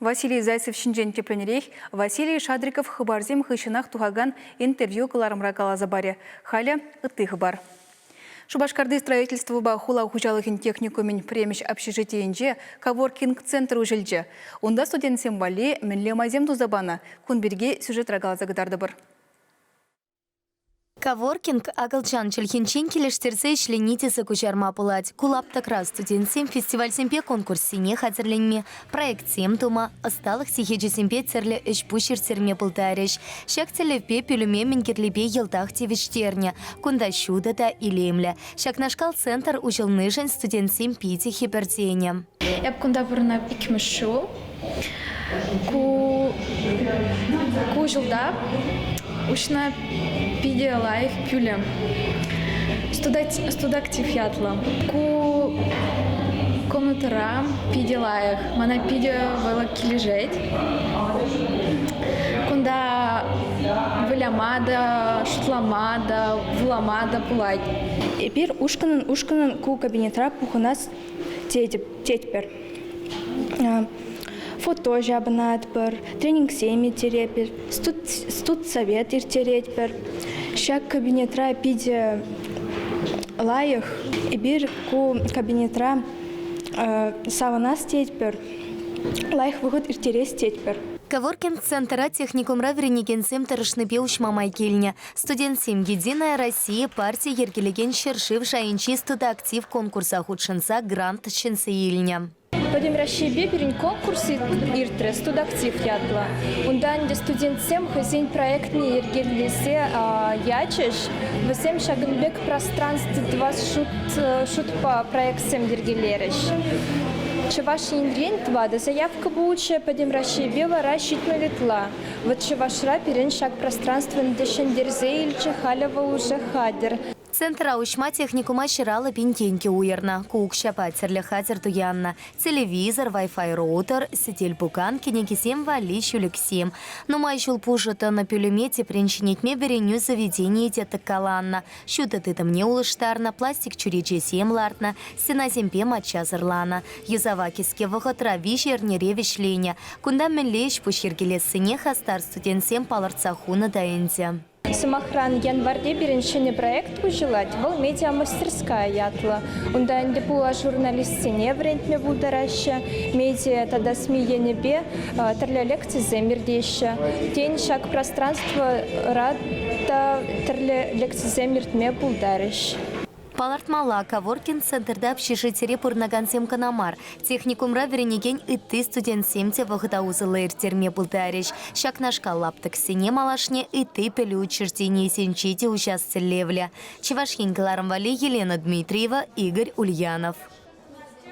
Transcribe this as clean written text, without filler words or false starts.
Василий Зайцев ҫинчен тӗплӗнрех Василий Шадриков хыпарсем хыҫҫӑнах тухакан интервью кӑларӑмра каласа парӗ. Халӗ ытти хыпар. Шупашкарти строительствӑпа хула хуҫалӑхӗн техникумӗн пӗрремӗш общежитийӗнче коворкинг-центр уҫӑлчӗ. Унта студентсем валли мӗнле майсем туса панӑ? Кун пирки сюжетра каласа кӑтартӑпӑр. Коворкинг акӑлчан чӗлхинчен килӗштерсе ӗҫлени тесе куҫарма пулать. Ку лаптӑкра студентсем фестивальсемпе конкурссене хатӗрленме, проектсем тума, ӑсталӑх сехечӗсемпе тӗрлӗ ӗҫ-пуҫ ирттерме пултарӗҫ. Ҫак тӗллевпе пӳлӗме мӗн кирлипе йӑлтах тивӗҫтернӗ. Кунта ҫутӑ та илемлӗ. Ҫакнашкал центр уҫӑлнишӗн студентсем питӗ хӗпӗртенӗ. Эп кунта пурӑнап иккӗмӗш ҫул. Ку, ку ҫулта уҫнӑ питӗ лайӑх пӳлӗм. Студактив ятлӑ. Ку комнатӑра питӗ лайӑх. Мана питӗ вӑйлӑ килӗшет. Кунта выляма та, шутлама та, вулама та пулать. Эпир ушкӑнӑн-ушкӑнӑн ку кабинетра пухӑнас тетӗп, тетпӗр. Фото ҫапӑнатпӑр, тренингсем ирттеретпӗр, студсовет ирттеретпӗр. Ҫак кабинетра питӗ лайӑх. Эпир ку кабинетра савӑнас тетпӗр, лайӑх вӑхӑт ирттерес тетпӗр. Коворкинг центра техникумра вӗренекенсем тӑрӑшнипе уҫма май килнӗ. Студентсем «Единая Россия» парти йӗркелекен ҫӗршыв шайӗнчи студактив конкурса хутшӑнса грант ҫӗнсе илнӗ. Пӗтӗм Раҫҫейпе пирӗн конкурс иртрӗ, «Студактив» ятлӑ. Унта ӗнтӗ студентсем хӑйсен проектне йӗркелесе ячӗҫ. Вӗсем ҫакӑн пек пространство тӑвас шутпа проектсем йӗркелерӗҫ. Чӑваш Енрен тӑватӑ заявка пулчӗ, Пӗтӗм Раҫҫейпе вара 70 ытла. Вӑт Чӑвашра пирӗн ҫак пространство ӗнтӗ ҫӗнтерсе илчӗ, халӗ вӑл уже хатӗр. Центра уҫма техникума 150 пин тенкӗ уйӑрнӑ. Ку укҫапа тӗрлӗ хатӗр туяннӑ. Телевизор, Wi-Fi роутер, сӗтел-пукан, кӗнекесем валли ҫӳлӗксем. Нумай ҫул пушӑ тӑнӑ пӳлӗме теприн ҫӗнетме вӗренӳ заведенийӗ те тӑккаланнӑ. Ҫутӑ тытӑмне улӑштарнӑ, пластик чӳречесем лартнӑ, стенасемпе мачча сӑрланӑ. Юсава кӗске вӑхӑтра виҫ эрнере вӗҫленӗ. Кунта мӗнле ӗҫ-пуҫ йӗркелессине хастар студентсем палӑртса хунӑ та ӗнтӗ. Сӑмахран, январьте пирӗн ҫӗнӗ проект уҫӑлать, вӑл «Медиамастерская» ятлӑ. Унта ӗнтӗ пулас журналистсене вӗрентме пултараҫҫӗ, медиа тата СМИ енӗпе тӗрлӗ лекцисем иртеҫҫӗ. Тен, ҫак пространствӑра та тӗрлӗ лекцисем иртме пултарӗҫ. Палӑртмалла, Коворкинг центрта общежитире пурӑнакансем кӑна мар, техникумра вӗренекен ытти студентсем те вӑхӑта усӑллӑ ирттерме пултарӗҫ. Ҫакнашкал лаптӑксене малашне ытти пӗлӳ учрежденийӗсенче те уҫас тӗллевлӗ. Чӑваш Ен кӑларӑм валли Елена Дмитриева, Игорь Ульянов.